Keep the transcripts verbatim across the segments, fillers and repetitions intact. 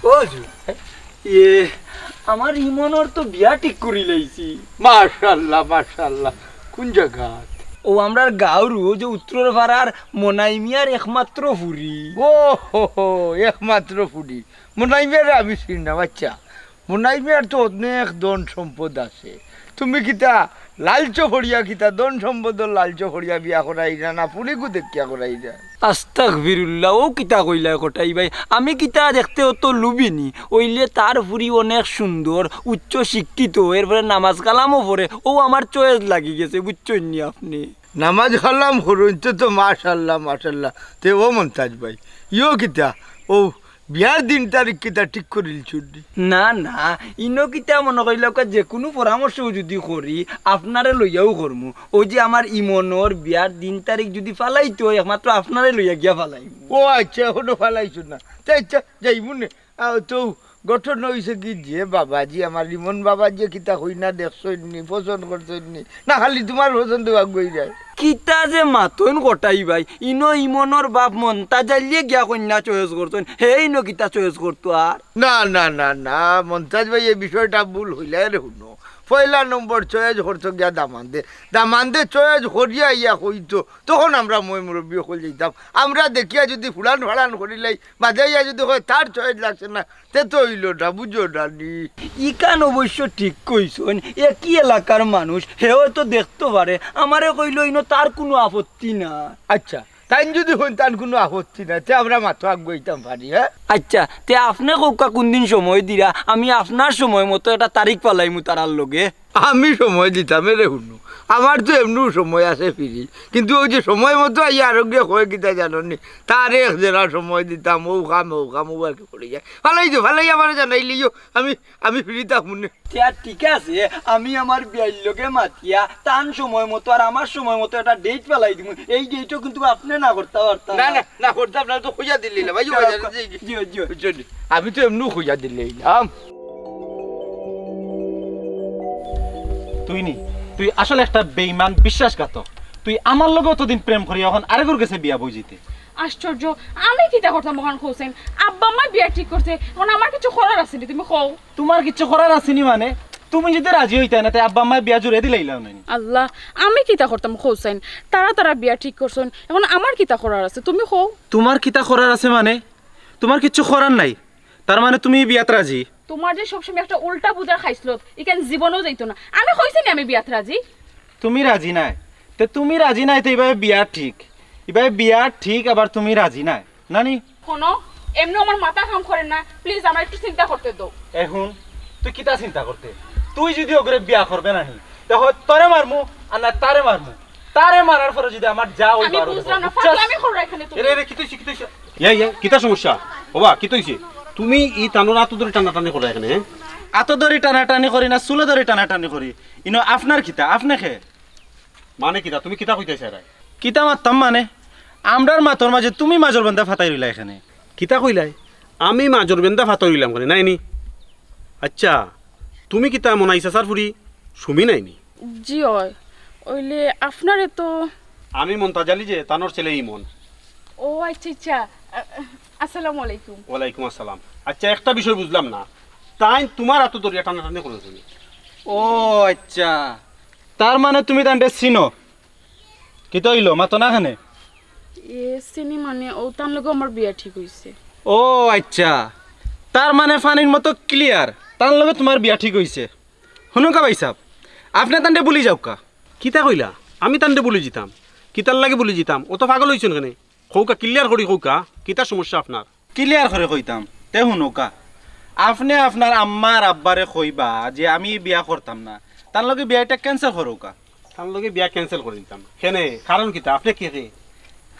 ও জু, ইয়ে, আমার ইমনর তো বিয়া ঠিক করি লাইছি। মাশাআল্লাহ, মাশাআল্লাহ। কোন জাগাত? ও আমরার গাঁওর, ও যে উত্তর পাড়ার মনাই মিয়ার একমাত্র ফুরি। ও হো হো, একমাত্র ফুরি। মনাই মিয়ারে আমি চিনি না, বাচ্চা। মনাই মিয়ার তো অনেক ধন সম্পদ আছে। তুমি কিতা লালচ করিয়া, কিতা ধন সম্পদর লালচ করিয়া বিয়া করাইরা না, ফুরিগু দেখিয়া করাইরা? আস্তাগফিরুল্লাহ, ও কিতা কইলায় কটাই ভাই? আমি কিতা দেখতে অত লুবি নি? অইলে তার ফুরি অনেক সুন্দর, উচ্চ শিক্ষিত, এরপরে নামাজ কালামও পড়ে, ও আমার চয়েস লাগি গেছে, বুঝছইন নি আপনে? নামাজ কালাম করইন তো, তো মাশাআল্লাহ, মাশাআল্লাহ। তে ও মন্তাজ ভাই, ইয়ো কিতা, ও বিয়ার দিন তারিখ কিতা ঠিক করিলছইন নি? না, না, ইনো কিতা মনো করিলাউক্কা, যেকুনু পরামর্শ যুদি করি, আপনারে লইয়াউ করমু। অউ যে আমার ইমনর বিয়ার দিন তারিখ যুদি ফালাইতে অয়, একমাত্র আপনারে লইয়া গিয়া ফালাইমু। ও আইচ্ছা, অখনো ফালাইছো না। তে আইচ্ছা, যাইমু নে। আও তো, ঘটনা অইছে কি যে বাবাজি, আমার ইমন বাবাজি কিতা কইন না, দেখছইন নি, পছন্দ করছইন নি? না খালি তুমার পছন্দ আগুয়াই যায়? কিতা যে মাতইন কটাই ভাই, ইনো ইমনর বাপ মন্তাজ আলিয়ে গিয়া কইন্যা চয়েস করছইন, হে ইনো কিতা চয়েস করতো আর? না, না, না, না, মন্তাজ ভাই, এই বিষয়টা ভুল কইলায় রে। হুনো, পয়লা নম্বর চয়েস করতো গিয়া দামান্দে, দামান্দে চয়েস করিয়া ইয়া কইতো, তখন আমরা ময়-মুরব্বি অকল যাইতাম। আমরা দেখিয়া যুদি ফুড়ান-ফাড়ান করিলাই, বাদে আইয়া যুদি কয়, "তার চয়েস লাগছে না", তে তো অইলো না, বুঝো না নি? ইখান অবশ্য ঠিক কইছইন, একই এলাকার মানুষ, হেও তো দেখতো পারে, আমারে কইলো ইনো তার কুনু আপত্তি না। আইচ্ছা, তাইন যুদি কইন তান কুনু আপত্তি নাই, তে আমরা মাতো আগুয়াইতাম পারি, হে? আইচ্ছা, তে আপনে কউক্কা কুনদিন সময় দিরা, আমি আপনার সময় মতো একটা তারিখ ফালাইমু তারার লগে। আমি সময় দিতাম, এরে হুনো, আমার তো এমনেউ সময় আছে free, কিন্তু অউ যে সময় মতো আইয়া আরোগ্যে কয় কিতা জানো নি, তারে এক জেরা সময় দিতাম, অউ কাম, অউ কাম, অউ আর কি করি যায়। ফালাই দেও, ফালাই আমারে জানাইলিও, আমি, আমি free থাকমু নে। তে আর ঠিক আছে, আমি আমার বিয়াইর লগে মাতিয়া তান সময় মতো আর আমার সময় মতো একটা date ফালাই দিমু। এই date-ও কিন্তু আপনে না করতা পারতা না, না। না, না করতাম না, তো কইয়া দিলাইলাম, ভাই, জিও, জিও। বুঝছো নি? আমি তো এমনেউ কইয়া দিলাইলাম। তুই নি, তুই আসলে একটা বেইমান, বিশ্বাসঘাতক। তুই আমার লগে অতদিন প্রেম করি, অখন আরেকর গেছে বিয়া বই যিতে। আশ্চর্য, আমি কিতা করতাম অখান কউছাইন? আব্বা আম্মায় বিয়া ঠিক করছে, অখন আমার কিচ্ছু করার আছে নি, তুমি কও। তুমার কিচ্ছু করার আছে নি মানে? তুমি যুদি রাজি অইতায় না, তে আব্বা আম্মায় বিয়া জুড়ে দিলাইলাও না নি? আল্লাহ, আমি কিতা করতাম কউছাইন? তারা তারা বিয়া ঠিক করছইন, অখন আমার কিতা করার আছে, তুমি কও। তুমার কিতা করার আছে মানে? তুমার কিচ্ছু করার নাই, তার মানে তুমি বিয়াত রাজি? তুমার যে সবসময় একটা উল্টা বুঝার খাইছলত, ইখান জীবনেও যাইতো না। আমি কইছি নি আমি বিয়াত রাজি? তুমি রাজি নায়, তে তুমি রাজি নায়, তে ইবায় বিয়া ঠিক, ইবায় বিয়া ঠিক, আবার তুমি রাজি নায়, না নি? হুনো, এমনেউ আমার মাথা কাম করে না, please আমারে একটু চিন্তা করতে দেও। এ হুন, তুই কিতা চিন্তা করতে? তুই যুদি অগুরে বিয়া করবে না নি, তে হয় তোরে মারমু, আর না তারে মারমু। তারে মারার পরে যুদি আমার যা অইবার অইবো, বুঝছস? ফাজলামি করো এখানে তুমি। এরে, এরে, কিতা অইছে, কিতা অইছে? ইয়া, ইয়া, কিতা সমস্যা? ওবা, কিতা অইছে? তুমি ই তানর আতো ধরি টানাটানি করো এখানে, হে? আতো ধরি টানাটানি করি না, চুলো ধরি টানাটানি করি। ইনো আপনার কিতা? আপনে কে? মানে কিতা? তুমি কিতা কইতায় চাইরায়? কিতা মাততাম মানে? আমরার মাতর মাঝে তুমি মাজর বেন্দা ফাতাই রইলায় এখানে। কিতা কইলায়? আমি মাজর বেন্দা ফাতাই রইলাম কেনে? নায় নি? আইচ্ছা, তুমি কিতা মনাই চাচার ফুড়ি সুমি নায় নি? জি অয়। অইলে আপনারে তো আমি মন্তাজ আলী যে, তানর ছেলে ইমন। ও আইচ্ছা, আইচ্ছা। আ-, আসসালামু আলাইকুম। ওয়ালাইকুম আসসালাম। আইচ্ছা, একটা বিষয় বুঝলাম না, তাইন তুমার আতো ধরিয়া টানাটানি করইন কেনে? ও আইচ্ছা, তার মানে তুমি তানরে চিনো? কিতা অইলো, মাতো না কেনে? এ, চিনি মানে, অউ তান লগে আমার বিয়া ঠিক অইছে। ও আইচ্ছা, তার মানে পানির মতো clear, তার লগে তুমার বিয়া ঠিক অইছে। হুনউক্কা ভাইসাব, আপনে তানরে ভুলি যাউক্কা। কিতা কইলা? আমি তানরে ভুলি যিতাম? কিতার লাগি ভুলি যিতাম? অত পাগল অইছইন কেনে? কউক্কা, clear করি কউক্কা, কিতা সমস্যা আপনার? Clear করি কইতাম, তে হুনউক্কা। আপনে আপনার আম্মা আর আব্বারে কইবা যে আমি বিয়া করতাম না, তান লগে বিয়া ইটা cancel করউক্কা। তান লগে বিয়া cancel করি দিতাম। কেনে? কারণ কিতা? আপনে কে কে?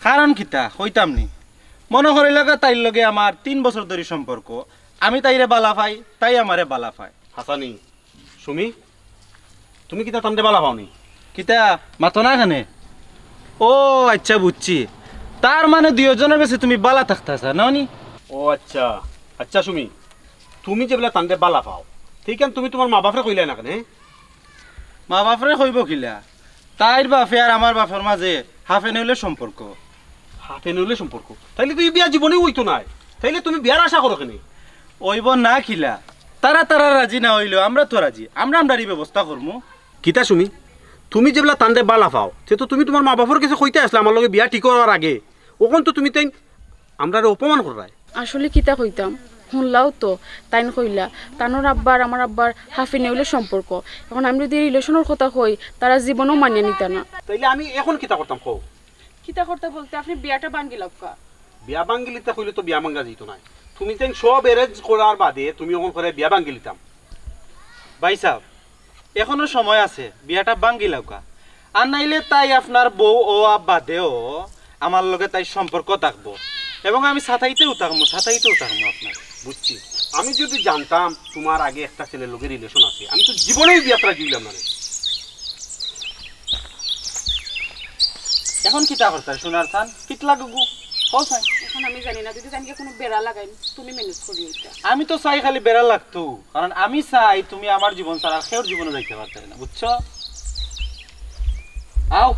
কারণ কিতা? কইতাম নি। মনো করিলাউক্কা, তাইর লগে আমার তিন বছর ধরি সম্পর্ক। আমি তাইরে বালা পাই, তাই আমারে বালা পায়। হাছা নি? সুমি, তুমি কিতা তানরে বালা পাও নি? কিতা মাতো না কেনে? ও আইচ্ছা, বুঝছি। তার মানে দুইওজনর বেশি তুমি বালা থাকতা চাও, না নি? ও আইচ্ছা। আইচ্ছা সুমি, তুমি যেবলা তানরে বালা পাও, তে ইখান তুমি তুমার মা-বাফরে কইলায় না কেনে? মা-বাফরে কইবো কিলা? তাইর বাফে আর আমার বাফর মাঝে হাফ এনওএল এর সম্পর্ক। হাফ এনওএল এর সম্পর্ক? তাইলে তো ই বিয়া জীবনেউ অইতো নায়। তাইলে তুমি বিয়ার আশা করো কেনে? অইবো না কিলা? তারা তারা রাজি না অইলেও আমরা তো রাজি, আমরা আমরারই ব্যবস্থা করমু। কিতা সুমি, তুমি যেবলা তানরে বালা পাও, তে তো তুমি তুমার মা-বাফর গেছে কইতায় আছলায় আমার লগে বিয়া ঠিক অওয়ার আগে। অখন তো তুমি তাইন আমরারে অপমান কররায়। আসলে কিতা কইতাম, হুনলাও তো, তাইন কইলা, তানর আব্বার আমার আব্বার হাফ ইনে অইলো সম্পর্ক। অখন আমি যুদি রিলেশনর কথা কই, তারা জীবনেও মানিয়া নিতা না। তাইলে আমি অখন কিতা করতাম কও? কিতা করতা বলতে আপনে বিয়াটা ভাঙ্গিলাউক্কা। বিয়া ভাঙ্গিলিতা কইলে তো বিয়া ভাঙ্গা যাইতো নায়। তুমি তাইন সব arrange করার বাদে তুমি অখন কইরায় বিয়া ভাঙ্গিলিতাম। ভাইসাব, অখনো সময় আছে, বিয়াটা ভাঙ্গিলাউক্কা। আর নাইলে তাই আপনার বউ অওয়া বাদেও আমার লগে তাইর সম্পর্ক থাকবো, এবং আমি সাতাইতেও থাকমু, সাতাইতেও থাকমু আপনার। বুঝছি, আমি যুদি জানতাম তুমার আগে একটা ছেলের লগে relation আছে, আমি তো জীবনেউ বিয়াত রাজি অইলাম না রে। অখন কিতা করতায় সোনার থান? কিতা লাগবো? কও চাই। অখন আমি জানি না, যুদি তানরে কুনু বেড়া লাগাইন, তুমি manage করিও ইতা। আমি তো চাই খালি বেড়া লাগতো, কারণ আমি চাই তুমি আমার জীবন ছাড়া আর কেউর জীবনো যাইতায় পারতায় না, বুঝছো? আও।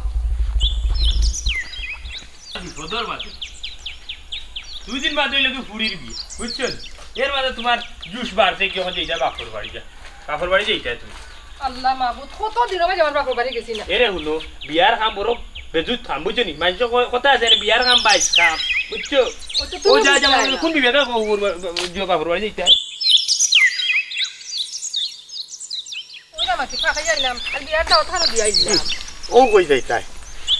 বিপদর মাঝে। দুই দিন বাদে অইলো কি ফুড়ির বিয়া, বুঝছো? এর মাঝে তুমার জুশ বাড়ছে কি, অখন যাইতায় বাফর বাড়ি যা। বাফর বাড়ি যাইতায় তুমি। আল্লাহ মাবুদ, কত দিন অইছে আমার বাফর বাড়ি গেছি না। এরে হুনো, বিয়ার কাম বড় বেজুত কাম, বুঝছো নি? মানষর ক-, কথা আছে না, বিয়ার কাম বাইশ কাম, বুঝছো? ও তো ও তুমি যা, যা, বুঝলায় না। কুন বিবেকে কও, ওর বা-, বা-, জিও বাফর বাড়ি যাইতায়। ওই না মাকে ফাঁকা যাইলাম, আর বিয়ার দাওয়াত খানো দিয়া আইলাম। ও কই যাইতায়?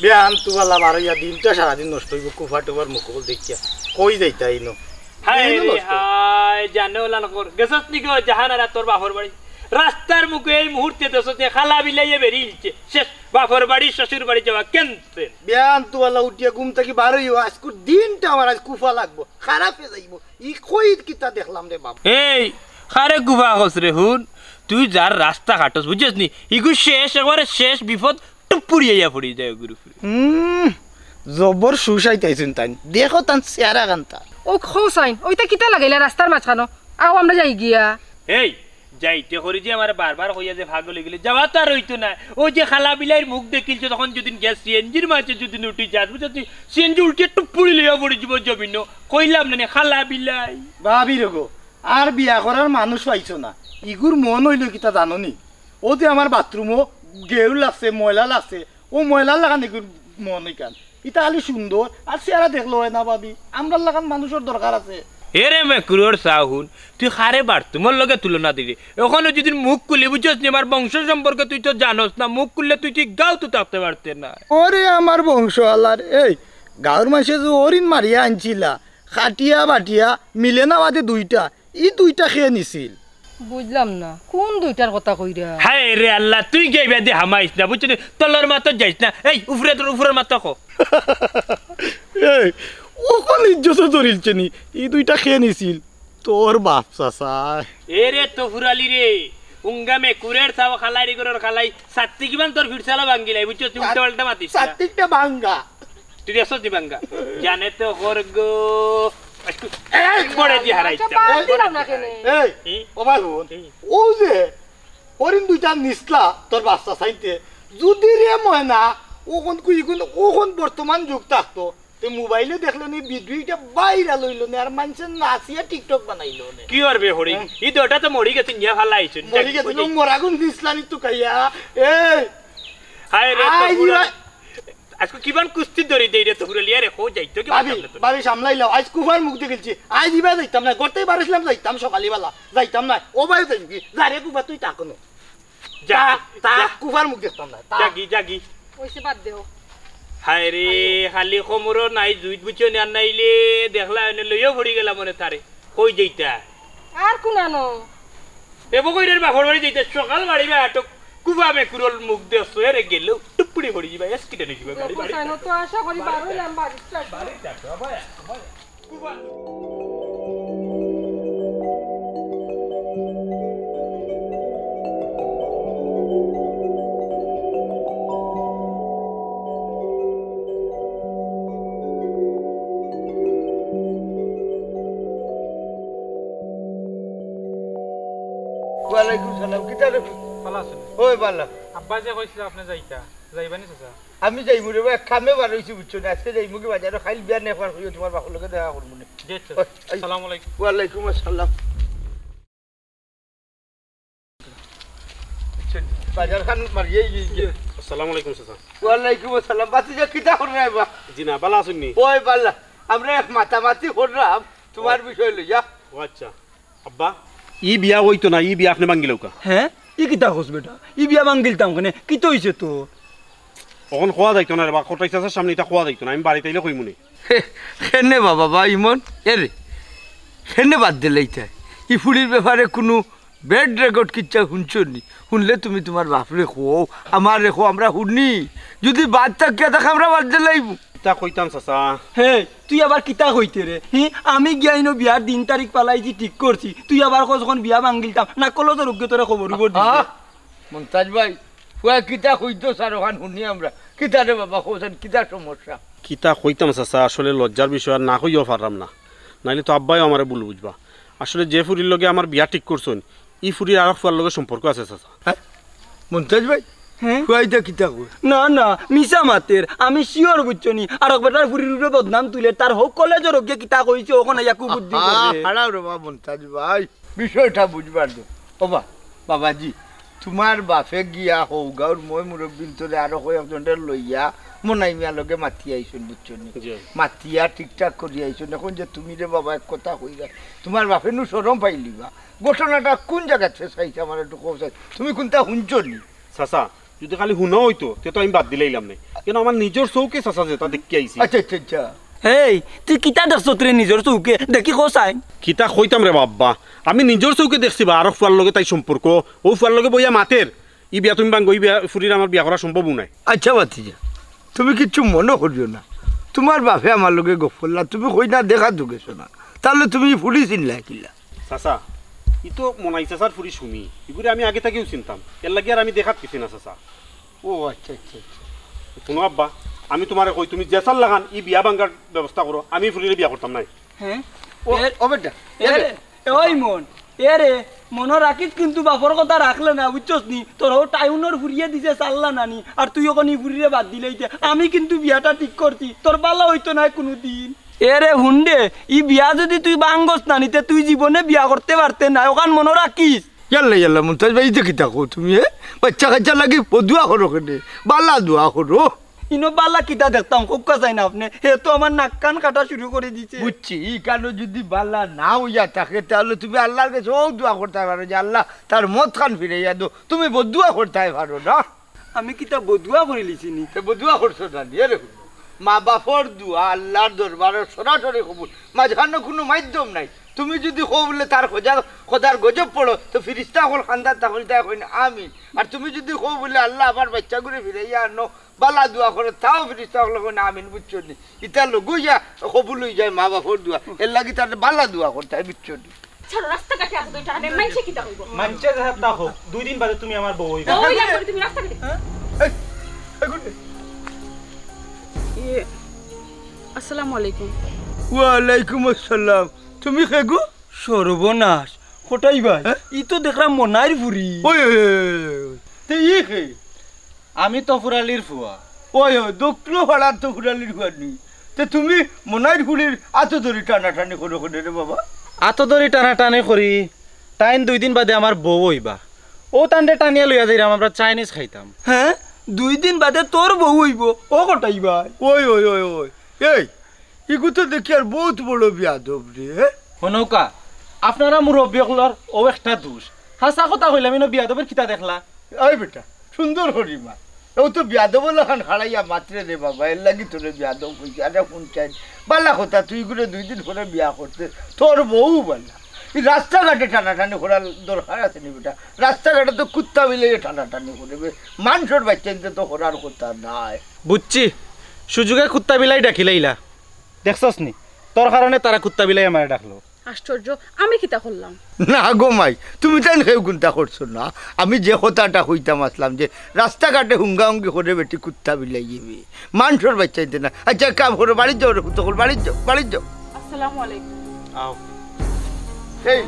বিয়ান তুবালা বারইয়া দিনটা সারাদিন নষ্ট অইবো, কুফা টুবার মুখ দেখিয়া। কই যাইতায় ইনো? হায় রে হায়, জানে ওলা নকর। গেছস নি গো জাহানারা তোর বাফর বাড়ি? রাস্তার মুখে এই মুহূর্তে দেখছস নি কালা বিলাইয়ে বেরিলছে। শেষ, বাফর বাড়ি, শ্বশুর বাড়ি যাওয়া cancel। বিয়ান তুবালা উঠিয়া ঘুম থাকি বারইও, আইজকুর দিনটা আমার আইজ কুফা লাগবো, খারাপে যাইবো। ই কই কিতা দেখলাম রে বাবা। এই, কারে কুফা কস রে হুন? তুই যার রাস্তা কাটস, বুঝছস নি? ইগু শেষ, একবারে শেষ বিপদ, টুপুরি আইয়া পড়ি যায় ওগুর উপরে। হুম, জবর সুসাইতাইছুন তাইন। দেখো তান চেহারা কান্তা। ও খোসাইন, ওইটা কিতা লাগাইলা রাস্তার মাঝখানো? আও আমরা যাই গিয়া। এই, যাইতে করি যে আমারে বারবার কইয়া যে পাগল অইগেলে, যাওয়া তো আর অইতো না। ওই যে কালা বিলাইর মুখ দেখিলছে তখন যুদিন গিয়া সিএনজির মাঝে যুদিন উঠি যাস, বুঝছস নি? সিএনজি উল্টে টুপুরি লইয়া পড়ি যিবো জমিনো। কইলাম না নি, কালা বিলাই। ভাবি রগো, আর বিয়া করার মানুষ পাইছো না। ইগুর মন অইলো কিতা জানো নি? ও যে আমার বাথরুমো গেরু লাগছে, ময়লা লাগছে, ও ময়লার লাখান ইগুর মন ইখান। ইতা খালি সুন্দর, আর চেহারা দেখলে অয় না ভাবি, আমরার লাখান মানুষর দরকার আছে। এরে মেকুরর চাও হুন, তুই কারে বাথরুমর লগে তুলনা দিরে? অখনো যুদি মুখ খুলি বুঝছস নি, আমার বংশ সম্পর্কে তুই তো জানস না, মুখ খুললে তুই ঠিক গাঁওত থাকতে পারতে না। ওরে আমার বংশ আলার, এই গাঁওর মানষে যে হরিণ মারিয়া আনছিলা, কাটিয়া বাটিয়া মিলে না বাদে দুইটা, ই দুইটা কে নিছিল? বুঝলাম না, কুন দুইটার কথা কইরা? হায় রে আল্লাহ, তুই গেইবা দি হামাইস না, বুঝছস নি? তলর মাতো যাইস না, এই উপরে, উপরের মাতো ক। এই, অখন ইজ্জত ধরিলছে নি, ই দুইটা কে নিছিল? তোর বাপ চাচায়। এরে তো ফুরালি রে, উঙ্গা মেকুরর চাও কালাই রে গরর কালাই, সাত্তি কিমান তোর ফিরসালা ভাঙ্গিলাই, বুঝছস? তুই উল্টা পাল্টা মাতিস না। সাত্তিকটা ভাঙ্গা। তুই দেখছস নি ভাঙ্গা? জানে তো হরগো। এই, পড়ে দি হারাইতাম। আচ্ছা, বাদ দিলাম না কেনে? এই, এই। ও ভাই হুন, এই। ও যে হরিণ দুইটা নিছলা তোর বাপ চাচাইন্তে, যুদি রে ময়না, অখন কুই গুন, অখন বর্তমান যুগ থাকতো, তে মোবাইলে দেখলে নি, ভিডিওটা ভাইরাল অইলো নে, আর মানষে নাচিয়া TikTok বানাইলো নে। কি আর বে হরিণ? হ্যাঁ। ই দুইটা তো মরি গেছে, নিয়া ফালাইছে। মরি গেছে, মরাগুন নিছলা নি তুকাইয়া। এই। হায় রে, আই তো বুড়া। ইবা- আজকে কিমান কুস্তি ধরি দেই রে, তো বুড়া লিয়া রে, কো যাইতো কি ভাবি, মাতাম না তো। ভাবি সামলাইলাও, আইজ কুফার মুখ দেখিলছি, আইজ ইবা যাইতাম না, গর্তে বারইছিলাম যাইতাম সকালবেলা, যাইতাম না, ও ভাই যাইবি, যা রে কুফা তুই তা কোনো। যা, তা, তা, যা। কুফার মুখ দেখতাম না, তা। যাগি, যাগি। ওইসে বাদ দেও। হায় রে, খালি কোমরও নাই, জুইত বুঝছো না, আর নাইলে দেখলা, এনে লইয়া পড়ি গেলাম মনে তারে। কই যাইতা? আর কোন আনো? এ বকইরের বাপর বাড়ি যাইতা, সকাল বাড়ি বা আটক, কুফা মেকুরর মুখ দেখছো, এরে গেলেও টুপুরি পড়ি যাবা, accident অই যাবা, গাড়ি বাড়ি। তো আশা করি বারো নাম বাড়ি। বাড়ি যাবে, বাবা, বাবা। ওয়ালাইকুম সালাম, কিতা রে? ভালা আছইন? ওই ভালা। আব্বা যে কইছিল আপনে যাইতা, যাইবানি চাচা? আমি যাইমু রে বা, এক কামে বারইছি বুঝছো নি, আজকে যাইমু কি বাজারো, কাইল বিয়ান একবার কইও তুমার বাপর লগে দেখা করমু নে। জি আচ্ছা। ওই, এই, আসসালামু আলাইকুম। ওয়ালাইকুম আসসালাম। বাজার খান মারিয়ে গিয়ে। আসসালামু আলাইকুম চাচা। ওয়ালাইকুম আসসালাম। বাতি যে কিতা কররায় বা? জি না, ভালা আছইন নি? ওই বালা, আমরা এক মাতামাতি কররাম তুমার বিষয় লইয়া। ও আচ্ছা। আব্বা, ই বিয়া অইতো না, ই বিয়া আপনে ভাঙ্গিলাউক্কা। হে, ই কিতা কছ বেটা? ই বিয়া ভাঙ্গিলতাম কেনে? কিতা অইছে তো? অখন কওয়া যাইতো না রে বা, কটাই চাচার সামনে ইতা কওয়া যাইতো না, আমি বাড়িত আইলে কইমুনে। হে, কেনে বাবা বা ইমন, এরে, কেনে বাদ দিলাইতায়? ই ফুড়ির ব্যাপারে কুনু bad record কিচ্ছা হুনছো নি? হুনলে তুমি তুমার বাফরে কও, আমারে কও, আমরা হুনি। যুদি বাদ থাকিয়া থাকে, আমরা বাদ দিলাইমু। কিতা কইতাম চাচা? হে, তুই আবার কিতা কইতে রে? হি, আমি গিয়া ইনো বিয়ার দিন তারিখ ফালাইছি, ঠিক করছি। তুই আবার কছ অখন বিয়া ভাঙ্গিলতাম, না কলেজর উগে তোরে খবর উবর দিছে। আহ, মন্তাজ ভাই, ফুয়ায় কিতা কইতো চাচা, অখান হুনি আমরা। কিতা রে বাবা, কও চাইন, কিতা সমস্যা? কিতা কইতাম চাচা, আসলে লজ্জার বিষয়, আর না কইয়াও পাররাম না, নাইলে তো আব্বায়ও আমারে ভুল বুঝবা। আসলে যে ফুড়ির লগে আমার বিয়া ঠিক করছইন, ই ফুড়ির আরক ফুয়ার লগে সম্পর্ক আছে চাচা। হে? মন্তাজ ভাই, হে? ফুয়ায় ইতা কিতা কয়? না, না, মিছা মাতের, আমি sure বুঝছো নি। আরক বেটার ফুড়ির উপরে বদনাম তুলে, তার হউ কলেজর উগে কিতা কইছে, অখন আইয়া কুবুদ্ধি করে। হারাও রে বাবা মন্তাজ ভাই, বিষয়টা বুঝবার দে। ও বা, বাবাজি, তুমার বাফে গিয়া হউ গাউর ময়-মুরব্বিন্তরে আরো কয়েকজনরে লইয়া মনাই মিয়ার লগে মাতিয়া আইছইন, বুঝছো নি? জি। মাতিয়া ঠিকঠাক করি আইছইন। অখন যে তুমি রে বাবা এক কথা কইরায়, তুমার বাফে নু শরম পাইলিবা। ঘটনাটা কুন জাগাত ফেছাইছে আমারে একটু কও চাই। তুমি কুনতা হুনছো নি? চাচা, যুদি খালি হুনা অইতো, তে তো আমি বাদ দিলাইলাম নে। কেনে আমার নিজর চউখে চাচা যেতা দেখিয়া আইছি। আচ্ছা, আচ্ছা, আচ্ছা। হেই, তুই কিতা দেখছস রে নিজর চউখে? দেখি কও চাই। কিতা কইতাম রে বা আব্বা, আমি নিজর চউখে দেখছি বা, আরক ফুয়ার লগে তাই সম্পর্ক, অউ ফুয়ার লগে বইয়া মাতের, ই বিয়া তুমি ভাঙ্গো, ই বিয়া, ফুড়ির আমার বিয়া করা সম্ভব নায়। আচ্ছা ভাতিজা, তুমি কিচ্ছু মনো করিও না। তুমার বাফে আমার লগে গফ করলা, তুমি কইনা দেখাত গেছো না, তাইলে তুমি ই ফুড়ি চিনলায় কিলা? চাচা, ই তো মনাই চাচার ফুড়ি সুমি, ইগুরে আমি আগে থাকিউ চিনতাম, এরলাগি আর আমি দেখাত গেছি না চাচা। ও আচ্ছা, আচ্ছা, আচ্ছা। হুনো আব্বা, আমি তুমারে কই, তুমি যেছার লাখান ই বিয়া ভাঙ্গার ব্যবস্থা করো, আমি ই ফুড়িরে বিয়া করতাম নায়। হে? ও, এ-, ও বেটা, এ এ রে, রে। এ ওই মন, এ রে, মনো রাখিস কিন্তু বাফর কথা রাখলে না, বুঝছস নি? তোর হউ টাউনর ফুড়িয়ে দিছে চাল্লা নানি, আর তুই অখন ই ফুড়িরে বাদ দিলাইতে। আমি কিন্তু বিয়াটা ঠিক করছি, তোর বালা অইতো নায় কুনুদিন। এ রে হুন রে, ই বিয়া যুদি তুই ভাঙ্গস নানি, তে তুই জীবনে বিয়া করতে পারতে নায়, অখান মনো রাখিস। ইয়াল্লা, ইয়াল্লা, মন্তাজ ভাই, ইতা কিতা কও তুমি, হে? বাইচ্চা-কাইচ্চার লাগি বদদোয়া করো কেনে? বালা দোয়া করো। ইনো বালা কিতা দেখতাম, কউক্কা চাইন আপনে? হে তো আমার নাক-কান কাটা শুরু করি দিছে। বুঝছি, ইখানো যুদি বালা না অইয়া থাকে, তাইলে তুমি আল্লার গেছে অউ দোয়া করতায় পারো যে, "আল্লা, তার মতখান ফিরাইয়া দেও।" তুমি বদদোয়া করতায় পারো না। আমি কিতা বদদোয়া করিলিছি নি? তে বদদোয়া করছো না নি? এরে হুনো, মা-বাফর দোয়া আল্লার দরবারো সরাসরি কবুল, মাঝখানো কুনু মাধ্যম নাই। তুমি যুদি কও বুলে তার খোদা, খোদার গজব পড়ো, তে ফিরিস্তা অকল কান্দাত থাকইন, তাইন কইন আমিন। আর তুমি যুদি কও বুলে, "আল্লা, আমার বাইচ্চাগুরে ফিরাইয়া আনো, বালা দোয়া করো", তাও ফিরিস্তা অকলে কইন আমিন, বুঝছো নি? ইতা লগে অইয়া কবুল অইযায় মা-বাফর দোয়া। এরলাগি তারে বালা দোয়া করতায়, বুঝছো নি? ছাড়ো, রাস্তাঘাটে এত দূর টানে, মানষে কিতা কইবো? মানষে যেতা কউক, দুই দিন বাদে তুমি আমার বউ অইবা। বউ অইলাম পরে তুমি রাস্তাঘাটে। এই, এই, গুড। ইয়ে, আসসালামু আলাইকুম। ওয়ালাইকুম আসসালাম। তুমি কে গো? সর্বনাশ, কটাই ভাই, হে? ই তো দেখরাম মনাইর ফুড়ি। ওই, ওই, ওই, ওই, ওই। তে ই কে? আমি তো ফুরালির ফুয়া। ওই, ওই, দক্ষিণ পাড়ার তো ফুরালির ফুয়া নি। তে তুমি মনাইর ফুড়ির আতো ধরি টানাটানি করো কেনে রে বাবা? আতো ধরি টানাটানি করি, তাইন দুই দিন বাদে আমার বউ অইবা। অউ তানরে টানিয়া লইয়া যাইরাম আমরা চাইনিজ খাইতাম। হে? দুই দিন বাদে তোর বউ অইবো? ও কটাই ভাই। ওই, ওই, ওই, ওই। এই, ইগু তো দেখি আর বউত বড় বিয়াদব রে, হে? হুনউক্কা, আপনারা মুরব্বি অকলর অউ একটা দুষ। হাছা কথা কইলাম, ইনো বিয়াদবর কিতা দেখলা? এই বেটা, সুন্দর করি মাত। অউ তো বিয়াদবর লাখান খাড়াইয়া মাতরে রে বাবা, এরলাগি তোরে বিয়াদব কইছি। আরে হুন চাইন, বালা কথা, তুই ইগুরে দুই দিন পরে বিয়া করতে, তোর বউ বালা। ই রাস্তাঘাটে টানাটানি করার দরকার আছে নি বেটা? রাস্তাঘাটে তো কুত্তা বিলাইয়ে টানাটানি করে বে, মানষর বাইচ্চাইন্তে তো করার কথা নায়। বুঝছি, সুযোগে কুত্তা বিলাই ডাকিলাইলা। দেখছস নি, তোর কারণে তারা কুত্তা বিলাই আমারে ডাকলো। আশ্চর্য, আমি কিতা করলাম? না গো মাই, তুমি তাইন কেউ কুন্তা করছো না। আমি যে কথাটা কইতাম আছলাম যে রাস্তাঘাটে হুঙ্গাহুঙ্গি করে বেটি কুত্তা বিলাই যাবে, মানষর বাইচ্চাইন্তে না। আচ্ছা, এক কাম করো, বাড়িত যাও রে, কুত্তা কল, বাড়িত যাও, বাড়িত যাও। আসসালামু আলাইকুম। আও। এই।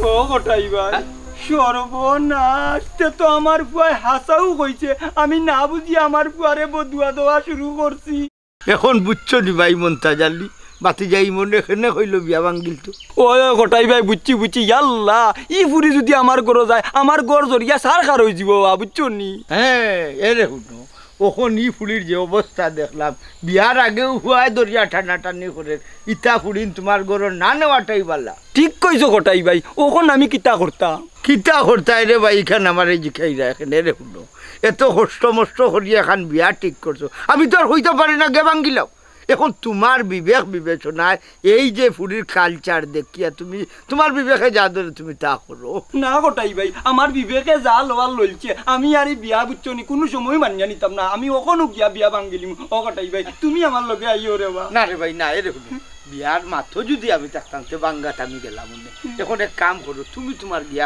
ও কটাই ভাই, হ্যাঁ? সর্বনাশ, তে তো আমার ফুয়ায় হাছাউ কইছে, আমি না বুঝি আমার ফুয়ারে বদুয়া দেওয়া শুরু করছি। এখন বুঝছো নি ভাই মন্তাজ আলী, বাতি যাই মনে কেনে কইলো বিয়া ভাঙ্গিল তো। ওই, ওই, কটাই ভাই, বুঝছি, বুঝছি। ইয়াল্লা, ই ফুরি যুদি আমার ঘরো যায়, আমার ঘর জ্বলিয়া ছারখার অইযিবো, বা, বুঝছো নি? হ্যাঁ, এরে হুনো, অখন ই ফুরির যে অবস্থা দেখলাম, বিয়ার আগেউ ফুয়ায় ধরিয়া টানাটানি করের, ইতা ফুরিন তুমার ঘরো না নেওয়াটাউ ভালা। ঠিক কইছো কটাই ভাই, অখন আমি কিতা করতাম? কিতা করতায় রে ভাই, ইখান আমারে জিকাইরা কেনে, এরে হুনো, এত কষ্ট মষ্ট করিয়া এখান বিয়া ঠিক করছো, আমি তো আর কইতাম পারি না গে ভাঙ্গিলাও। অখন তুমার বিবেক বিবেচনায় এই যে ফুরির culture দেখিয়া তুমি, তুমার বিবেকে যা ধরে তুমি তা করো। না কটাই ভাই, আমার বিবেকে যা লওয়ার লইছে, আমি আর ই বিয়া বুঝছো নি, কুনু সময় মানিয়া নিতাম না। আমি অখনউ গিয়া বিয়া ভাঙ্গিলিমু। ও কটাই ভাই, তুমি আমার লগে আইও রে বা। না রে ভাই, না, এরে হুনো। বিয়ার মাতো যুদি আমি থাকতাম, তে ভাঙ্গাত আমি গেলাম অনে। অখন এক কাম করো, তুমি তুমার গিয়া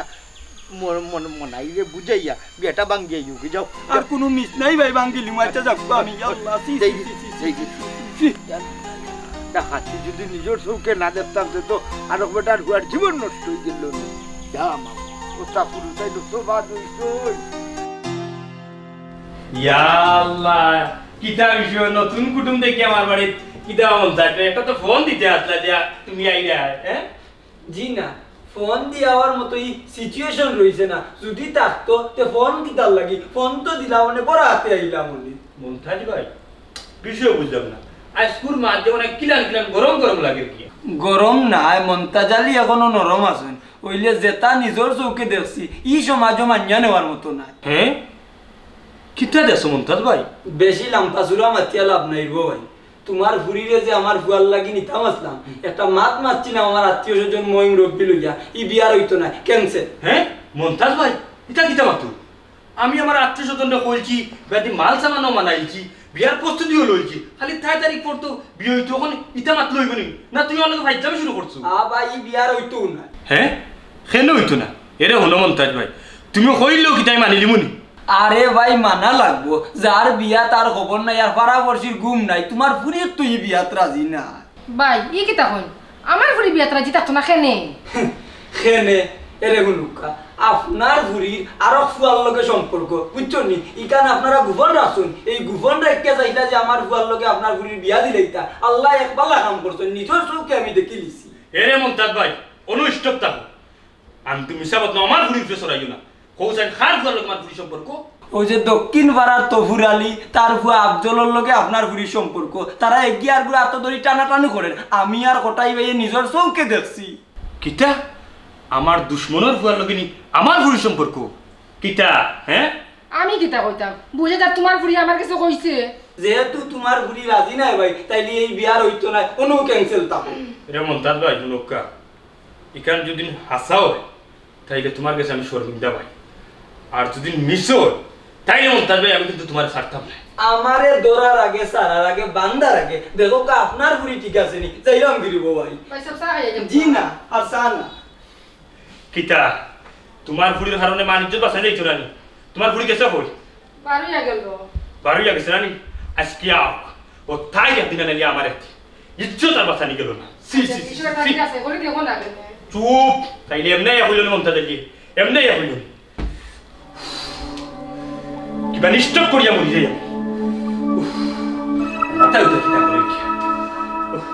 মন-, মন-, মনাইরে বুঝাইয়া বিয়াটা ভাঙ্গিয়া আইও গি, যাও। আর কুনু মিস নাই ভাই, ভাঙ্গিলিমু। আচ্ছা, যাউক্কা আমি। ইয়াল্লা, ছি, ছি, ছি, ছি, ছি, ছি। ডাকাতি যুদি নিজর চউখে না দেখতাম, তে তো আরক বেটার ফুয়ার জীবন নষ্ট অইগেলো নে। যা মা, ও তা পুরুষাই তো বাদ অইছে। ইয়াল্লা, কিতা বিষয়, নতুন কুটুম দেখি আমার বাড়িত, কিতা মন চায়? একটা তো ফোন দিতে আসলা যে তুমি আইরায়, হ্যাঁ? জি না, ফোন দিয়া আওয়ার মতো ই situation রইছে না। যুদি থাকতো, তে ফোন কিতার লাগি? ফোন তো দিলাম, অনে বড় আতে আইলাম অনে। মন্তাজ ভাই, বিষয় বুঝলাম না। আইজকুর মাত যেমন কিলান কিলান গরম গরম লাগের কি? গরম নায়, মন্তাজ আলী অখনো নরম আছইন। অইলে যেতা নিজর চউখে দেখছি, ই সমাজো মানিয়া নেওয়ার মতো নায়। হ্যাঁ? কিতা দেখছো মন্তাজ ভাই? বেশি লাম্বা চুড়া মাতিয়া লাভ নাই গো ভাই। তুমার ফুরিরে যে আমার ফুয়ার লাগি নিতাম আছলাম, একটা মাত মাতছিলাম আমার আত্মীয় স্বজন ময় মুরব্বি লইয়া, ই বিয়ার অইতো নায়, cancel। হ্যাঁ? মন্তাজ ভাই, ইতা কিতা মাতো? আমি আমার আত্মীয় স্বজনরে কইলছি, বাড়িত মাল সামানও মানাইলছি, বিয়ার প্রস্তুতিও লইছি, খালি তারিখ পড়তো বিয়া অইতো, অখন ইতা মাতলে অইবো নি? না, তুমি আমার লগে ফাইজলামি শুরু করছো? আ ভাই, ই বিয়ার অইতো নায়। হ্যাঁ? কেনে অইতো না? এরে হুনো মন্তাজ ভাই, তুমি কইলেও কিতা আমি মানিলিমু নি? আরে ভাই, মানা লাগবো। যার বিয়া তার খবর নাই, আর পাড়া পড়শির ঘুম নাই। তুমার ফুরিয়ে তো ই বিয়াত রাজি না। ভাই, ই কিতা কইন? আমার ফুরি বিয়াত রাজি থাকতো না কেনে? কেনে? এরে হুনুক্কা, আপনার ফুরির আরক ফুয়ার লগে সম্পর্ক, বুঝছইন নি? ইখান আপনারা গোপন রাখছইন। এই গোপন রাখিয়া চাইলা যে আমার ফুয়ার লগে আপনার ফুরির বিয়া দিলাইতা। আল্লায় এক ভালা কাম করছইন, নিজর চউখে আমি দেখিলিছি। এরে মন্তাজ ভাই, অনো stop থাকো। আমি তুমি মিছা বদনাম আমার ফুরির উপরে ছড়াইও না। কও চাইন কার ফুয়ার লগে আমার ফুরির সম্পর্ক? ওই যে দক্ষিণ পাড়ার তফুর আলী, তার ফুয়া আফজলর লগে আপনার ফুরির সম্পর্ক। তারা এগিয়ে আর গুলো আতো ধরি টানাটানি করের। আমি আর কটাই ভাইয়ে নিজর চউখে দেখছি। কিতা? আমার দুশমনর ফুয়ার লগে নি আমার ফুরির সম্পর্ক? কিতা? হ্যাঁ? আমি কিতা কইতাম? বুঝে যা, তুমার ফুরি আমার গেছে কইছে। যেহেতু তুমার ফুরি রাজি নায় ভাই, তাইলে এই বিয়ার অইতো নায়, অনো cancel থাকো। রে মন্তাজ ভাই, হুনুক্কা, ইখান যুদি হাছা অয়, তাইলে তুমার গেছে আমি শর্মিন্দা ভাই। আর যুদি মিছা অয়, তাইলে মন্তাজ ভাই আমি কিন্তু তুমারে ছাড়তাম নায়। আমারে ধরার আগে, ছাড়ার আগে, বান্ধার আগে, দেখউক্কা আপনার ফুরি ঠিক আছে নি, যাইরাম গিরি বউ ভাই। ভাই সাব, চা খাইয়া যাইমু। জি না, আর চা না। কিতা? তুমার ফুরির কারণে মান ইজ্জত বাঁচাই যাইতো না নি? তুমার ফুরি গেছে কই? বারইয়া গেল। বারইয়া গেছে না নি? আইজকে আউক। ও তাই একদিন আনাইলে আমার একদিন। ইজ্জত আর বাঁচানি গেল না। ছি, আচ্ছা, ছি, ছি, বিষয়টা ছি। ঠিক আছে, করি দেখো না কেন? চুপ! তাইলে এমনে ইয়া কইল না মন্তাজ আলী। এমনে ইয়া কইল না। কিবা নিষ্ঠুর করিয়া মরি যাই আমি। উফ, মাথায় উঠে কিতা করে কি? উফ।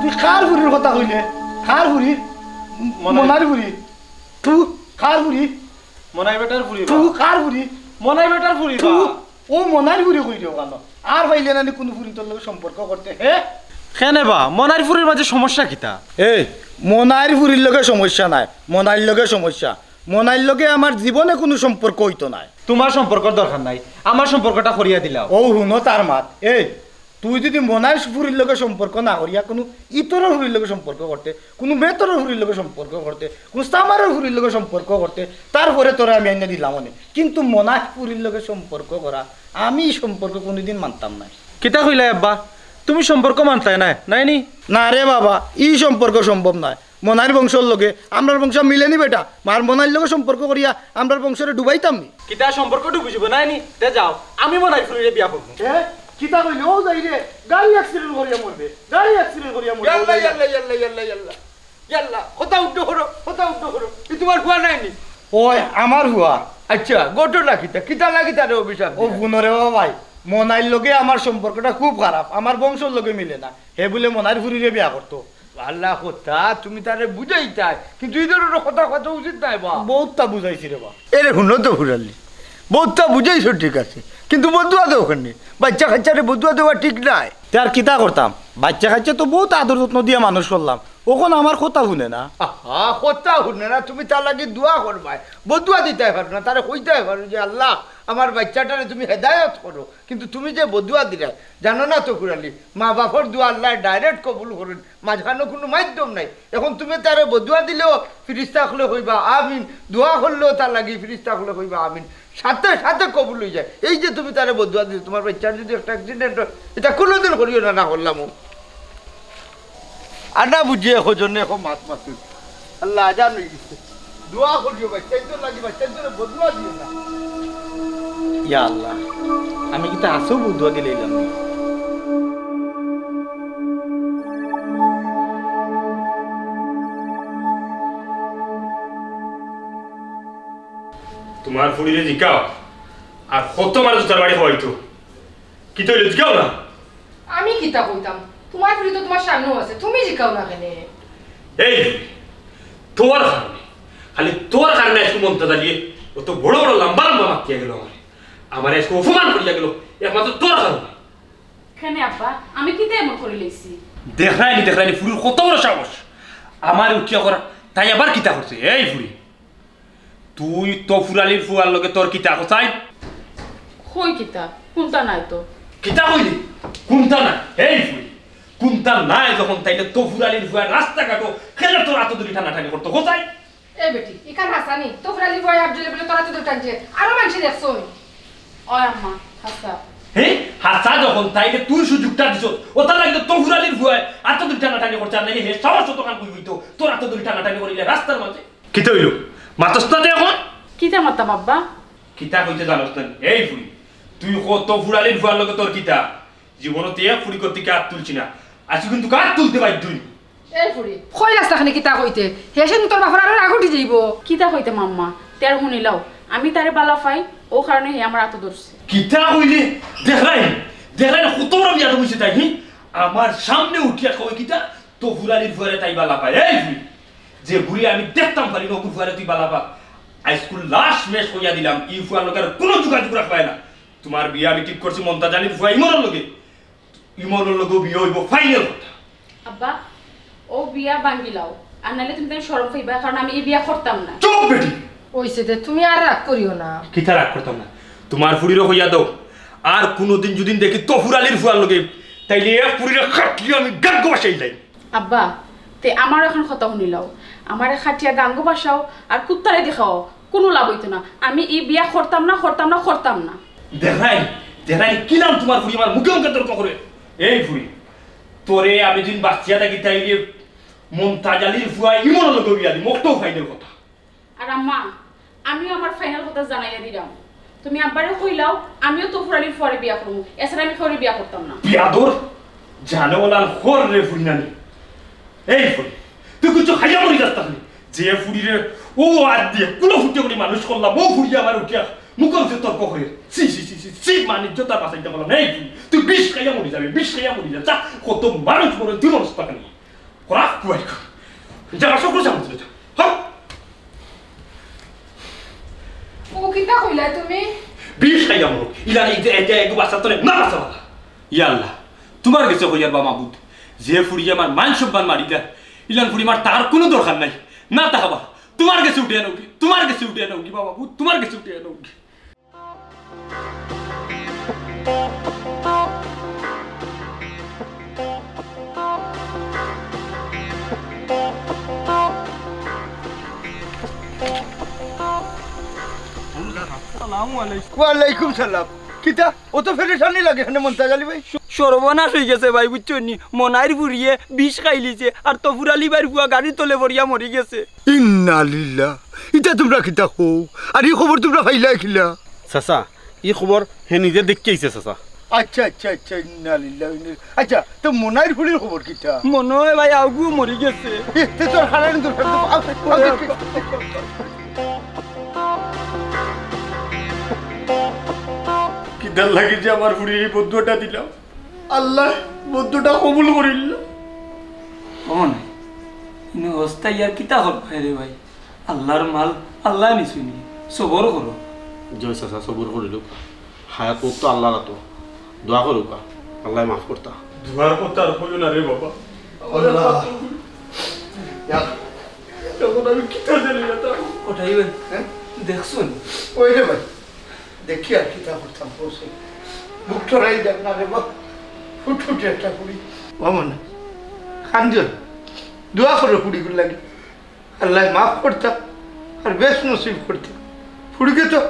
তুই কার ফুরির কথা কইলে? কার ফুরির? মনাই। মনার ফুরি। তু কার ফুরি? মনাই বেটার ফুরি তু বা। কার ফুরি? মনাই বেটার ফুরি তু বা। ও মনাইর ফুরি কই রে ওখানো? আর পাইলে না নি কুনু ফুরিন্তর লগে সম্পর্ক করতে, হে? কেনে বা? মনাইর ফুরির মাঝে সমস্যা কিতা? এই, মনাইর ফুরির লগে সমস্যা নায়, মনাইর লগে সমস্যা। মনাইর লগে আমার জীবনে কুনু সম্পর্ক অইতো নায়। তুমার সম্পর্কর দরকার নাই, আমার সম্পর্কটা করিয়া দিলাও। ও হুনো তার মাত। এই, তুই যুদি মনাইর ফুরির লগে সম্পর্ক না করিয়া কুনু ইতরর ফুরির লগে সম্পর্ক করতে, কুনু মেতরর ফুরির লগে সম্পর্ক করতে, কুনু সামারর ফুরির লগে সম্পর্ক করতে, তারপরে তোরে আমি আইনা দিলাম অনে। কিন্তু মনাইর ফুরির লগে সম্পর্ক করা, আমি ই সম্পর্ক কুনুদিন মানতাম নায়। কিতা কইলায় আব্বা? তুমি সম্পর্ক মানতায় নায়, নায় নি? না রে বাবা, ই সম্পর্ক সম্ভব নায়। মনাইর বংশর লগে আমরার বংশ মিলে নি বেটা। মার মনাইর লগে সম্পর্ক করিয়া আমরার বংশরে ডুবাইতাম নি? কিতা সম্পর্ক ডুবি যিবো নায় নি? তে যাও, আমি মনাইর ফুরিরে বিয়া করমু। এ? কিতা কইলে? ও যাই রে, গাড়ি accident করিয়া মরবে, গাড়ি accident করিয়া মরবে। ইয়াল্লা, ইয়াল্লা, ইয়াল্লা, ইয়াল্লা, ইয়াল্লা। ইয়াল্লা, কথা উদ্ধ করো, কথা উদ্ধ করো। ই তুমার ফুয়া নায়নি? ওই, আমার ফুয়া। আচ্ছা, ঘটনা কিতা? কিতা লাগি তারে অভিশাপ ও দিলা? হুনো রে বাবা ভাই, মনাইর লগে আমার সম্পর্কটা খুব খারাপ, আমার বংশর লগে মিলে না। হে বুলে মনাইর ফুরিরে বিয়া করতো। ভালা কথা, তুমি তারে বুঝাইতায়, কিন্তু ই ধরনর কথা কওয়া তো উচিত নায় বা। বউততা বুঝাইছি রে বা। এরে হুনো তো ফুরালি, বউততা বুঝাইছো ঠিক আছে, কিন্তু বদুয়া দেও কেনে? বাইচ্চা কাইচ্চারে বদুয়া দেওয়া ঠিক নায়। তে আর কিতা করতাম? বাইচ্চা কাইচ্চা তো বউত আদর যত্ন দিয়া মানুষ করলাম, অখন আমার কথা হুনে না। আহা, কথা হুনে না, তুমি তার লাগি দোয়া করবায়, বদুয়া দিতায় পারো না, তারে কইতায় পারো যে, "আল্লাহ, আমার বাইচ্চাটারে তুমি হেদায়ত করো।" কিন্তু তুমি যে বদুয়া দিরায়, জানো না তো ফুরালি, মা বাপর দোয়া আল্লায় direct কবুল করইন, মাঝখানো কুনু মাধ্যম নাই। অখন তুমি তারে বদুয়া দিলেও ফিরিস্তা অকলে কইবা আমিন, দোয়া করলেও তার লাগি ফিরিস্তা অকলে কইবা আমিন, সাথে সাথে কবুল অইযায়। এই যে তুমি তারে বদুয়া দিছো, তুমার বাইচ্চার যুদি একটা accident অয়, ইতা কুনুদিন করিও না, না করলামও। আর না বুঝিয়া একজনে এক মাত মাতুক। আল্লাহ আজান অইগেছে। দোয়া করিও বাইচ্চাইন্তর লাগি, বাইচ্চাইন্তরে বদুয়া দিও না। ইয়া আল্লাহ, আমি কিতা আছো বদুয়া দিলাইলাম নি? তুমার ফুরিরে জিকাও, আর কত মারে জুতার বাড়ি খাওয়াইতো। কিতা অইলো, জিকাও না। আমি কিতা কইতাম? তুমার ফুরি তো তুমার সামনেও আছে, তুমি জিকাও না কেনে? এই, তোর কারণে, খালি তোর কারণে আইজকু মন্তাজ আলিয়ে অত বড় বড় লম্বা লম্বা মাতিয়া গেল আমারে। আমারে আইজকু অপমান করিয়া গেল, একমাত্র তোর কারণে। কেনে আব্বা, আমি কিতা এমন করিলাইছি? দেখরায়নি, দেখরায়নি, ফুরির কত বড় সাহস। আমারে উঠিয়া করা, তাই আবার কিতা করছে? এই ফুরি, তুই তো ফুরালির ফুয়ার লগে তোর কিতা কছাই? কই কিতা? কুনতা নাই তো। কিতা কইলি? কুনতা নাই? এই ফুরি, কুনতা নাই যখন তাইলে তো ফুরালির ফুয়া রাস্তাঘাটো কেনে তোর আতো ধরি টানাটানি করতো কছাই? এ বেটি, ইখান হাছানি? তো ফুরালির ফুয়া আব্দুলে বুলে তোর আতো ধরি টানছে, আরো মানষে দেখছইন। ওই আম্মা, হাছা। হে? হাছা যখন তাইলে তুই সুযোগটা দিছস, অতার লাগি তো তো ফুরালির ফুয়ায় আতো ধরি টানাটানি করছে, আর নাইলে হে সাহস অতখান কই অইতো, তোর আতো ধরি টানাটানি করিলে রাস্তার মাঝে। কিতা অইলো? মাতস না তে অখন? কিতা মাততাম আব্বা? কিতা কইতে জানস না নি? এই ফুরি, তুই ক তো ফুরালির ফুয়ার লগে তোর কিতা? জীবনো তে এক ফুরি করতে কি আত তুলছি না, আজকে কিন্তু আত তুলতে বাধ্য অইবি। এই ফুরি, কইলাস না কেনে কিতা কইতে? হে সেদিন তোর বাপর আরো রাগ উঠি যাইবো। কিতা কইতাম আম্মা? তে আর হুনিলাও, আমি তারে বালা পাই, অউ কারণে হে আমার আতো ধরছে। কিতা কইলে? দেখরায়নি, দেখরায়নি, কত বড় বিয়াদব অইছে তাই, হি? আমার সামনে উঠিয়া কয় কিতা? তো ফুরালির ফুয়ারে তাই বালা পায়। এই ফুরি, যে ফুরি আমি দেখতাম পারি না, অগুর ফুয়ারে তুই বালা পাস। আইজকুর লাশ মেশ কইয়া দিলাম, ই ফুয়ার লগে আর কুনু যোগাযোগ রাখবায় না। তুমার বিয়া আমি ঠিক করছি মন্তাজ আলির ফুয়া ইমনর লগে। ইমনর লগেও বিয়া অইবো, final কথা। আব্বা, অউ বিয়া ভাঙ্গিলাও, আর নাইলে তুমি তাইলে শরম পাইবা, কারণ আমি ই বিয়া করতাম না। চুপ বেটি! অইছে দে, তুমি আর রাগ করিও না। কিতা রাগ করতাম না? তুমার ফুরিরে কইয়া দেও, আর কুনুদিন যুদি দেখি তো ফুরালির ফুয়ার লগে, তাইলে এক ফুরিরে কাটিয়া আমি গাঙ্গো ভাসাইলাই। আব্বা, তে আমার অখন কথা হুনিলাও, আমারে কাটিয়া গাঙ্গো ভাসাও আর কুত্তারে দেখাও, কুনু লাভ অইতো না। আমি ই বিয়া করতাম না, করতাম না, করতাম না। দেখরায়নি, দেখরায়নি, কিলান তুমার ফুরি আমার মুখে মুখে তর্ক করে। এই ফুরি, তোরে আমি যুদি বাচিয়া থাকি তাইলে মন্তাজ আলির ফুয়া ইমনর লগে বিয়া দিমু, অটাউ final কথা। আর আম্মা, আমিও আমার final কথা জানাইয়া দিলাম। তুমি আব্বারে কইলাও, আমিও তো ফুরালির ফুয়ারে বিয়া করমু, এছাড়া আমি কেউরে বিয়া করতাম না। বিয়াদব, জানে ওলান খর রে ফুরি নানি। এই ফুরি, তুই কিচ্ছু খাইয়া মরি যাস তাহলে। যে ফুরিরে অউ আত দিয়া কুলো ফুটে করি মানুষ করলাম, অউ ফুরি আমার উঠিয়া মুখে মুখে তর্ক করে। ছি, ছি, ছি, ছি, ছি, মান ইজ্জত আর বাঁচাইতে পারলাম না। এই ফুরি, তুই বিষ খাইয়া মরি যাবে, বিষ খাইয়া মরি যাবে। যা, কত মানুষ মরে, তুই মরস না কেনে? খরাপ কুয়াই কর। যা, বাসা করে যা, যা। হ্যাঁ? ও কিতা কইলা তুমি? বিষ খাইয়া মরো। ইলা এই যে, এই যে, এগু বাঁচার তরে না বাঁচা বালা। ইয়া আল্লাহ, তুমার গেছে কইয়ার বা মাবুদ, যে ফুরিয়ে আমার মান সম্মান মারি দেয়, ইলান ফুরি আমার তার কুনু দরকার নাই। না তাকাবা, তুমার গেছে উঠিয়া নেওগি, তুমার গেছে উঠিয়া নেওগি বাবা, তুমার গেছে উঠিয়া নেওগি। আসসালামু আলাইকুম। ওয়ালাইকুম সালাম। কিতা? অত পেরেশানি লাগে কেনে মন্তাজ আলী ভাই? সর্বনাশ অইগেছে ভাই, বুঝছো নি? মনাইর ফুরিয়ে বিষ খাইলিছে, আর তফুর আলী ভাইর ফুয়া গাড়ির তলে পড়িয়া মরি গেছে। ইন্না লিল্লাহ। ইতা তুমরা কিতা কও? আর ই খবর তুমরা পাইলায় কিলা? চাচা, ই খবর হে নিজে দেখিয়া আইছে চাচা। আচ্ছা, আচ্ছা, আচ্ছা, ইন্না লিল্লাহি ওয়া ইন্না ইলাইহি। আচ্ছা, তো মনাইর ফুড়ির খবর কিতা? মনে হয় ভাই, আউগু মরি গেছে। এ, তে তোর হারানি দরকার তো। আউ, আউ, আউ, কিতার লাগি যে আমার ফুড়িরে এই বদদোয়াটা দিলাম, আল্লায় বদদোয়াটা কবুল করিল না। অমন, ইনো অবস্থা ইয়ার কিতা করবায় রে ভাই? আল্লার মাল আল্লায় নিছইন নি, সবর করো। জি অয় চাচা, সবর করিলউক। হায়াত মউত তো আল্লার আতো। দোয়া করউক্কা, আল্লায় মাফ করতা। দোয়ার কথা আর কইও না রে বাবা। আল্লাহ। ইয়া। তখন আমি কিতা জানি না তা। ওটাই ভাই। হ্যাঁ? দেখছইন? ওই রে ভাই, দেখি আর কিতা করতাম, কওছে। বুক টরাই যাক না রে বাপ, ফুটফুটে একটা ফুড়ি। ও মনে, কান্দিও না। দোয়া করো ফুড়িগুর লাগি। আল্লায় মাফ করতা, আর বেহেস্ত নসিব করতা। ফুড়িয়ে তো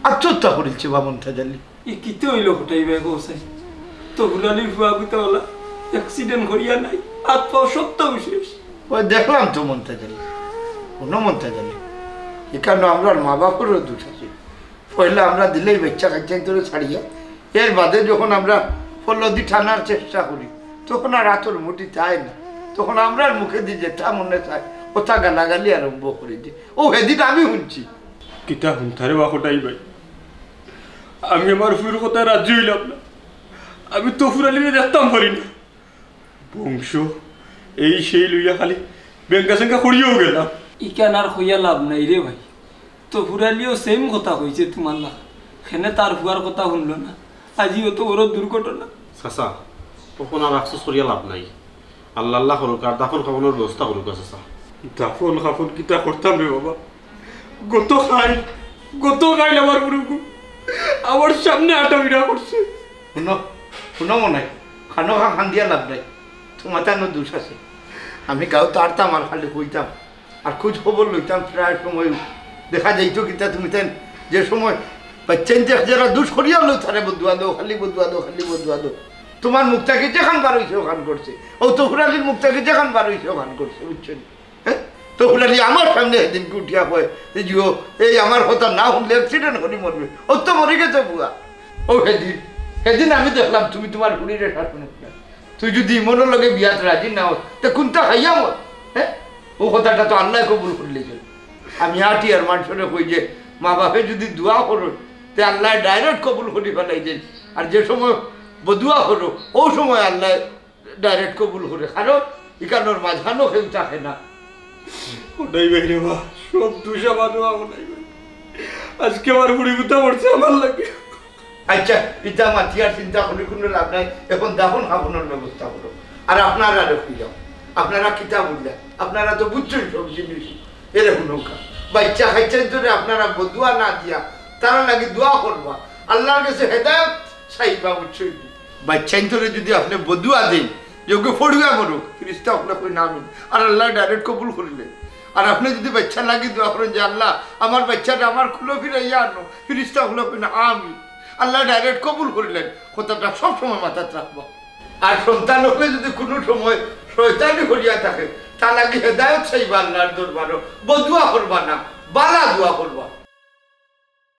আত্মহত্যা করিলছে বা মন্তাজ আলী। ই কিতা অইলো কটাই ভাই কওছাইন? তফুর আলীর ফুয়া গুতা অলা accident করিয়া নাই, আত পাও সবতা শেষ। ওই দেখলাম তো মন্তাজ আলী, হুনো মন্তাজ আলী, ইকানো আমরার মা বাপরও দুষ আছে। পয়লা আমরা দিলাই বাইচ্চা কাইচ্চাইন্তরে ছাড়িয়া, এর বাদে যখন আমরা পল্লদি টানার চেষ্টা করি, তখন আর আতর মুঠিত আয় না, তখন আমরার মুখেদি যেতা মনে চায়, অতা গালাগালি আরম্ভ করি দি। ও হেদিন আমি হুনছি। কিতা হুনতারে বা কটাই ভাই? আমি আমার ফুড়ির কথায় রাজি অইলাম না। আমি তফুর আলীরে দেখতাম পারি না। বংশ, এই সেই লইয়া খালি বেঙ্গা-সেঙ্গা করিয়াউ গেলাম। ইখান আর কইয়া লাভ নাই রে ভাই। তফুর আলীও same কথা কইছে তুমার লাখান। কেনে তার ফুয়ার কথা হুনলো না। আজি অত বড় দুর্ঘটনা। চাচা, অখন আর আফসোস করিয়া লাভ নাই। আল্লা আল্লা করউক আর দাফন কাফনর ব্যবস্থা করউক, চাচা। দাফন কাফন কিতা করতাম রে বাবা? গত কাইল, গত কাইল আমার ফুড়িগু আমার সামনে আটাফিরা করছে। হুনো, হুনো মনাই, খানো খা খান্দিয়া লাভ নাই, তুমার তানো দুষ আছে। আমি গাঁওত আরতাম আর খালি কইতাম, আর খুজ খবর লইতাম প্রায় সময়। দেখা যাইতো কিতা তুমিতাইন যে সময় বাইচ্চাইন্তে যারা দুষ করিয়া লও তারে বদদোয়া দেও, খালি বদদোয়া দেও, খালি বদদোয়া দেও। তুমার মুখ থাকি যেখান বার অইছে অখান করছে, অউ তফুর আলীর মুখ থাকি যেখান বার অইছে অখান করছে, বুঝছো নি? হ্যাঁ? তফুর আলী আমার সামনে হেদিনকে উঠিয়া কয়, "এই জিও, এই আমার কথা না হুনলে accident করি মরবে।" অউ তো মরি গেছে ফুয়া। অউ হেদিন, হেদিন আমি দেখলাম তুমি তুমার ফুড়িরে শাসন করলা। তুই যুদি ইমনর লগে বিয়াত রাজি না অস, তে কুনটা খাইয়া মর? হ্যাঁ? অউ কথাটা তো আল্লায় কবুল করিলাইছইন। আমি আটিয়ার মানষরে কই যে, মা বাপে যুদি দোয়া করইন, তে আল্লায় direct কবুল করি ফালাইছইন। আর যে সময় বদদোয়া করো, অউ সময় আল্লায় direct কবুল করে, কারণ ইকানোর মাঝখানো কেউ থাকে না। কটাই ভাই রে বা, সব দুষ আমার রে বা, কটাই ভাই। আজকে আমার ফুড়ি গুতা মরছে আমার লাগি। আচ্ছা, ইতা মাতি আর চিন্তা করি কুনু লাভ নাই, অখন দাফন কাফনর ব্যবস্থা করো। আর আপনারা রকি যাও, আপনারা কিতা বুঝলা, আপনারা তো বুঝছইন সব জিনিস। এরে হুনউক্কা, বাইচ্চা কাইচ্চাইন্তরে আপনারা বদদোয়া না দিয়া তারার লাগি দোয়া করবা, আল্লার গেছে হেদায়ত চাইবা, বুঝছইন নি? বাইচ্চাইন্তরে যুদি আপনে বদদোয়া দেইন, যে অগু ফড়ুয়া মরুক, ফিরিস্তা অকলে কইন আমিন। আর আল্লায় direct কবুল করিলাইন। আর আপনে যুদি বাইচ্চার লাগি দোয়া করইন যে, "আল্লা, আমার বাইচ্চারে আমার কুলো ফিরাইয়া আনো", ফিরিস্তা অকলে কইন আমিন। আল্লায় direct কবুল করিলাইন। কথাটা সব সময় মাথাত রাখবা। আর সন্তান অকলে যুদি কুনু সময় শয়তানি করিয়া থাকে, তার লাগি হেদায়ত চাইবা আল্লার দরবারো, বদদোয়া করবা না, বালা দোয়া করবা।